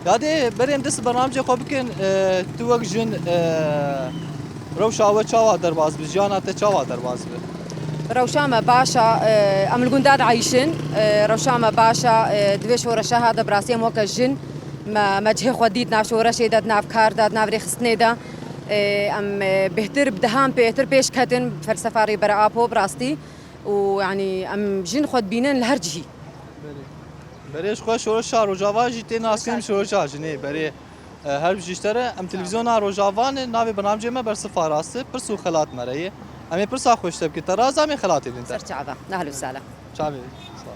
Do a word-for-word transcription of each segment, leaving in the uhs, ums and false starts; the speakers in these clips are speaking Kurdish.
Yadê berê em dest bernamcê xwe bikin, e, tu wek jin, e, rewşa we çawa derbas bi, jiyana te çawa derbas bi? Rewşa me baş e, em li gunda dieyşin, e, rewşa me baş e, di vê şoreşa ha de bi rastî em weke jin me, me cihê xwe dît nav şoreşê de, di nav kar de, di nav rêxistinê de. E, em, e, bêhtir bi dehan pêhtir pêş ketin felsefa Rêber Apo bi rastî. Û, yanî, em jin xwe dibînin li her cihî. Berê. Berê ji xwe şoreşa Rojava jî tê nasîn şoreşa jinê. Berê, e, her bijî ji te re, em televîzyona Rojava ne, navê bernamcê me Bersifa Rast e, pirs û xelat me re ye. Em ê pirsa xwe ji te bikin. Te raz em ê xelatê din te. Ser çava. Ehlen û sehlen. Çavê. Sağ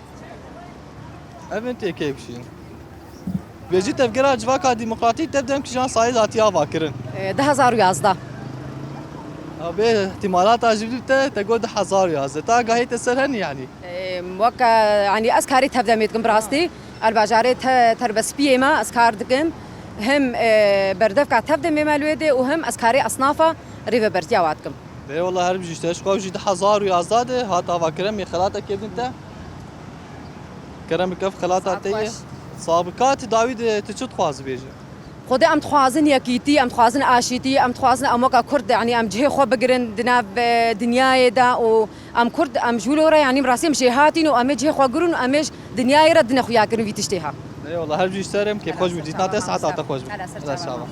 ol. Ev in tê kê bişîn. Bêjî tevgera Civaka Demokratîk tev dem kîjan salê hatiye avakirin? E, du hezar û yazdeh. Ya bê ihtimalata jî bidî te, te got du hezar û yazdeh. Ta agahiyê te ser hene yanî? E, weke, yanî ez karê tevdemê dikim bi rastî. Ez li bajarê te, Terbespiyê me, ez kar dikim. Hem, e, berdevka tevdemê me li wê dê û hem ez karê esnafa rêvebertiya wa dikim. Eyvallah, her bijî ji te. Ji xwe jî du hezar û yazdeh de hat avakirin, em ê xelateke bidin te. Kerem bike, ev xelata te ye. Sax bike, tu dawî de tu çi dixwazî bêje? Xwedê em dixwazin yekîtî, em dixwazin aşîtî, em dixwazin em weke Kurd, yanî em cihê xwe bigirin di nav, e, dinyayê de û em Kurd, em ji wilo re, yanî bi rastî em jêhatîn û em ê cihê xwe girin û em ê ji dinyayê re dine xuya kirin vî tiştê ha. Eyvallah, her bijî ji te re, em kêfxweş bû dîtina te, saeta te xweş bû. Hela ser çava.